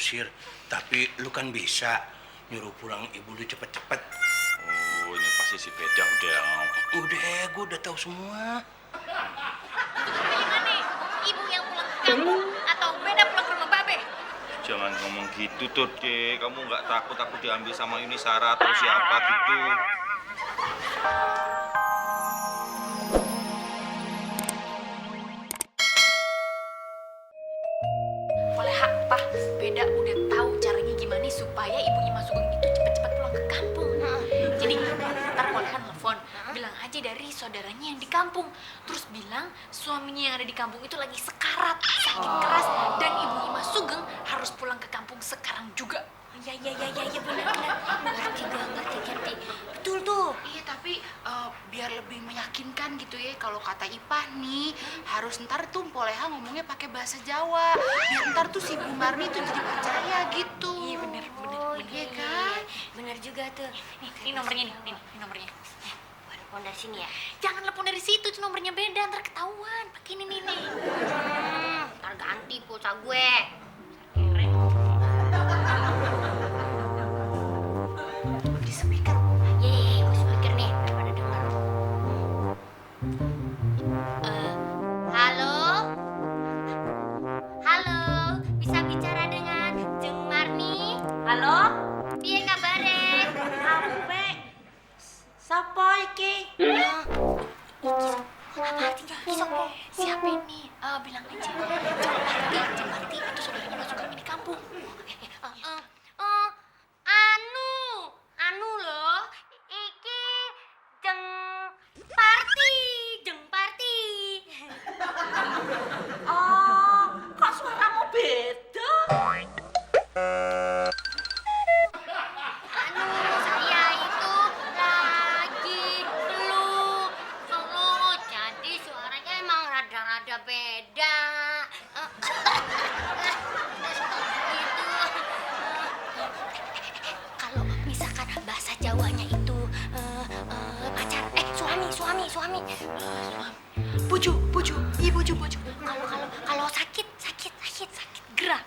ngusir, tapi lu kan bisa nyuruh pulang ibu lu cepet-cepet. Oh, ini pasti si Beda udah. Udah, gue udah tahu semua. Gimana? Ibu yang pulang ke kampung atau Beda pulang ke rumah Babe? Jangan ngomong gitu tuh, Dek. Kamu nggak takut aku diambil sama Yuni Sara atau siapa gitu? Oleh hak Pak, Beda udah tahu caranya gimana supaya ibunya Mas Sugeng itu cepet-cepet pulang ke kampung. Jadi ntar Polehan telepon, bilang aja dari saudaranya yang di kampung. Terus bilang suaminya yang ada di kampung itu lagi sekarat, sakit keras, dan ibunya Mas Sugeng harus pulang ke kampung sekarang juga. Ya benar. Ngerti. Betul tuh. Iya, tapi biar lebih meyakinkan gitu ya, kalau kata Ipah nih, harus ntar tuh Poleha ngomongnya pakai bahasa Jawa. Biar ntar tuh si Bu Marni tuh jadi percaya gitu. Iya bener. Iya kan? Benar juga tuh. Ini nomornya nih, ini nomornya. Telepon dari sini ya. Jangan telepon dari situ, itu nomornya beda, ntar ketahuan. Pakai ini nih. Ntar ganti pulsa gue. Di speaker. Yeay, gue speaker nih, daripada denger. Halo, bisa bicara dengan Jeng Marni? Halo? Piye kabare? Ape. Sapa iki? Apa artinya? Siapa ini? Bilang aja. Jeng Marti itu saudaranya Mas Sugeng di kampung. Anu loh, iki Jeng Parti. Oh, kok suaramu beda? Anu, saya itu lagi flu, jadi suaranya emang rada-rada beda. Kalau misalkan bahasa Jawanya itu pacar, suami. Buju. Iya buju. Kalau sakit, gerah.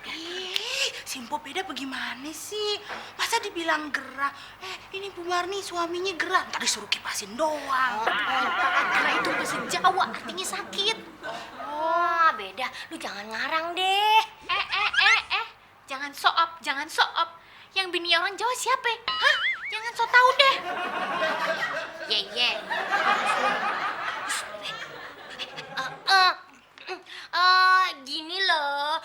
Ih, Simpo Beda bagaimana sih? Masa dibilang gerah? Ini Bu Marni suaminya gerah, ntar disuruh kipasin doang. Gerah itu bahasa Jawa, artinya sakit. Oh, beda. Lu jangan ngarang deh. Jangan soop. Yang bini orang Jawa siapa? Hah? Jangan so tau deh. Ye. Gini loh,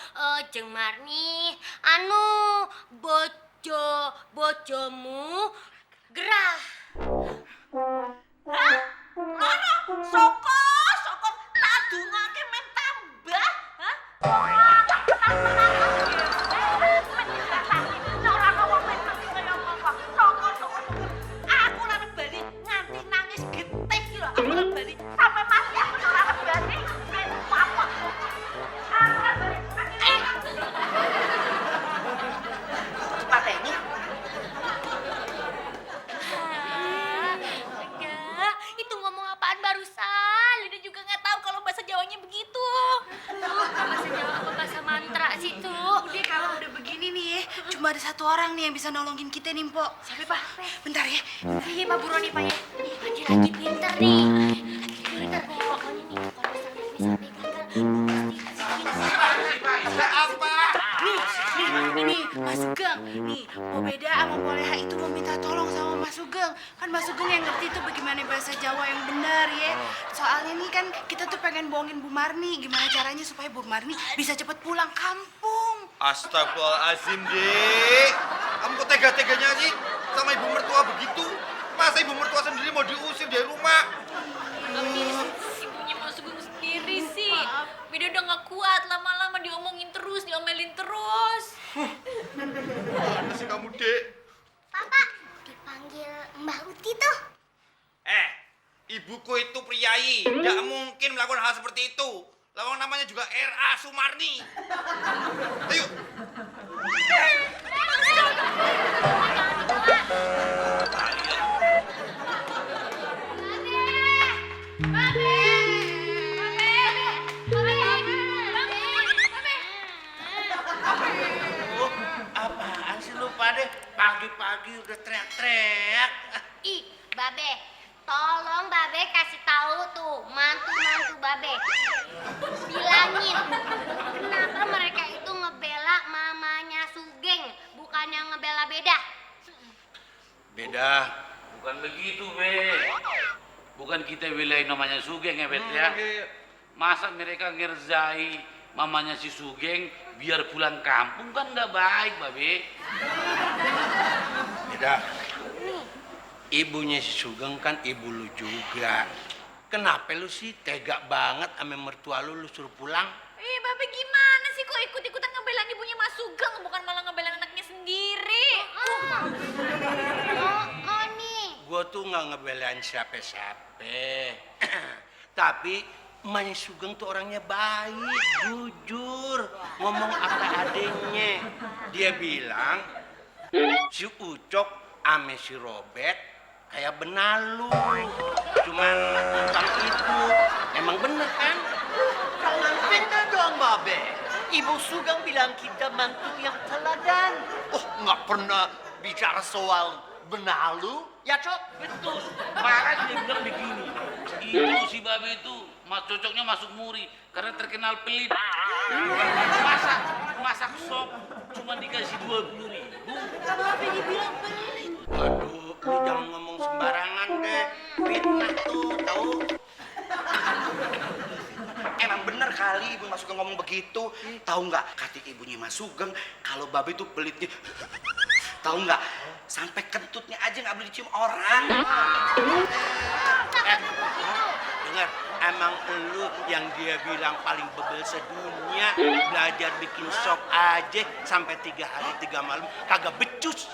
Jeng Marni, anu bojomu gerah. Hah? Mana? Soko tak dungake men tambah. Hah? Aku larang bali nganti nangis getih lho. Aku larang bali sampai mati aku larang bali. Apa? Pateni. Enggak, itu ngomong apaan barusan? Lida juga nggak tahu kalau bahasa Jawanya begitu. Bahasa Jawa apa bahasa mantra sih tuh? Udah kalau udah begini nih ya, cuma ada satu orang nih yang bisa nolongin kita nih, Mpok. Siapa, Pak? Bentar ya. Iya Pak Buron nih Pak ya. Lagi pinter nih. Pinter pokoknya nih kalau misalnya bisa pegang Ini Mas Sugeng. Nih, Po Beda sama Poleha itu mau minta tolong sama Mas Sugeng. Kan Mas Sugeng yang ngerti tuh bagaimana bahasa Jawa yang benar ya. Soalnya nih kan kita tuh pengen bohongin Bu Marni. Gimana caranya supaya Bu Marni bisa cepet pulang kampung. Astagfirullahaladzim, Dek. Kamu kok tega-teganya sih sama ibu mertua begitu? Masa ibu mertua sendiri mau diusir dari rumah? Ibunya Mas Sugeng sendiri sih. Beda udah nggak kuat, lama-lama diomelin terus. Mana sih kamu, Dek? Papa dipanggil Mbak Uti tuh. Ibuku itu priayi. Tidak mungkin melakukan hal seperti itu. Lawang namanya juga R.A. Sumarni. Ayo. pagi-pagi udah teriak-teriak. Ih, Babe, tolong Babe kasih tahu tuh mantu-mantu Babe. Bilangin, kenapa mereka itu ngebela mamanya Sugeng, bukannya ngebela Beda. Beda. Bukan begitu, Be. Bukan kita belain namanya Sugeng ya, Bet ya. Masa mereka ngerjai mamanya si Sugeng biar pulang kampung kan nggak baik, Babe. Beda. Ibunya si Sugeng kan ibu lu juga. Kenapa lu sih tega banget sama mertua lu suruh pulang? Babe gimana sih kok ikut-ikutan ngebelain ibunya Mas Sugeng, bukan malah ngebelain anaknya sendiri. Oh nih. Gua tuh nggak ngebelain siapa-siapa. Tapi emaknya Sugeng tuh orangnya baik, jujur, ngomong apa adanya. Dia bilang si Ucok ame si Robert kayak benalu. Cuman bukan itu. Emang bener kan? Jangan bener dong, Babe. Ibu Sugeng bilang kita mantu yang teladan. Oh, nggak pernah bicara soal benalu, ya, Cok? Betul. Makanya dia bilang begini. Itu si Babe itu cocoknya masuk muri karena terkenal pelit. Masak sop cuma dikasih 20.000. Babe dibilang pelit. Waduh, lu jangan ngomong sembarangan deh. Fitnah tuh, tahu? Emang bener kali ibu Mas Sugeng ngomong begitu. Tahu nggak kata ibunya Mas Sugeng kalau babe itu pelitnya. Tahu nggak sampai kentutnya aja nggak boleh dicium orang. Dengar, emang lu yang dia bilang paling bebel sedunia, belajar bikin sop aja sampai 3 hari 3 malam kagak becus.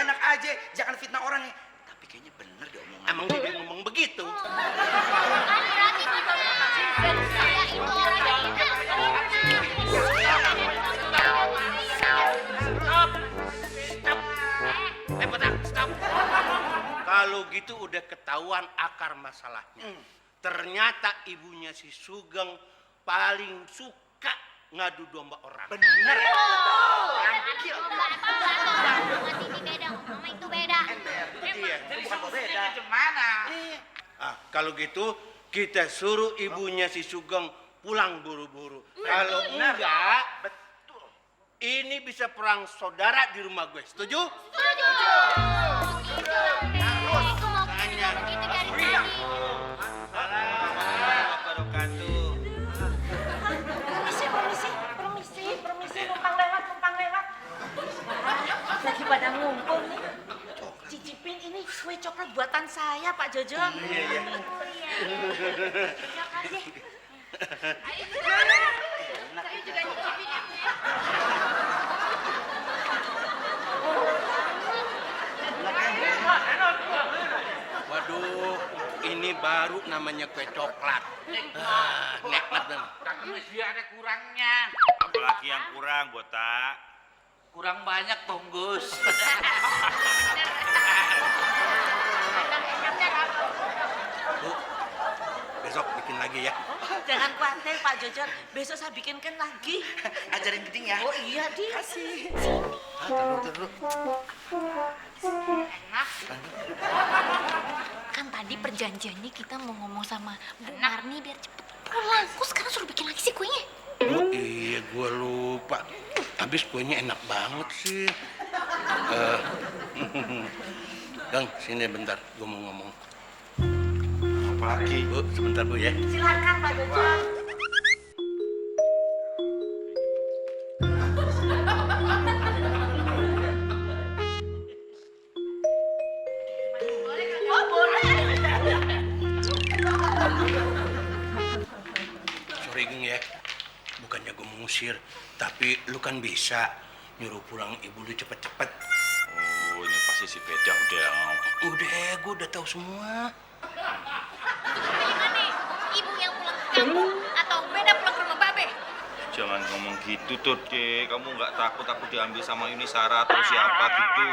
Enak aja, jangan fitnah orang ya. Tapi kayaknya bener deh omongan. Emang dia ngomong begitu. Kan berarti saya itu orang yang Stop. Kalau gitu udah ketahuan akar masalahnya. Ternyata ibunya si Sugeng paling suka ngadu domba orang. Bener. Mama itu Beda. Iya. Jadi solusinya gimana? Kalau gitu kita suruh ibunya si Sugeng pulang buru-buru. Kalau enggak, betul. Ini bisa perang saudara di rumah gue. Setuju? Setuju. Aku mau begitu dari tadi. Permisi, numpang lewat. Lagi pada ngumpul nih. Cicipin ini kue coklat buatan saya, Pak Jojo. Iya. Terima kasih. Saya juga nyicipin ya. Waduh, ini baru namanya kue coklat. Nikmat dan. Tapi masih ada kurangnya. Apalagi yang kurang, botak. Kurang banyak, Tonggus. Bu, besok bikin lagi ya. Jangan khawatir, Pak Jojo. Besok saya bikinkan lagi. Ajarin geding ya. Oh iya, Di. Kasih. Terus. Kan tadi perjanjiannya kita mau ngomong sama Bu Marni biar cepet pulang. Kok sekarang suruh bikin lagi sih kuenya? Oh iya, gue lupa. Habis kuenya enak banget sih. Gang, sini bentar, gue mau ngomong. Apalagi? Bu, sebentar Bu ya. Silakan, Pak Jojo. Oh, boleh. Sorry Geng ya, bukannya gue mengusir, tapi lu kan bisa nyuruh pulang ibu lu cepet-cepet. Oh, ini pasti si Beda udah. Udah, gue udah tahu semua. Gimana? Ibu yang pulang ke kampung atau Beda pulang ke rumah Babe? Jangan ngomong gitu tuh, Dek. Kamu nggak takut aku diambil sama Yuni Sarah atau siapa gitu?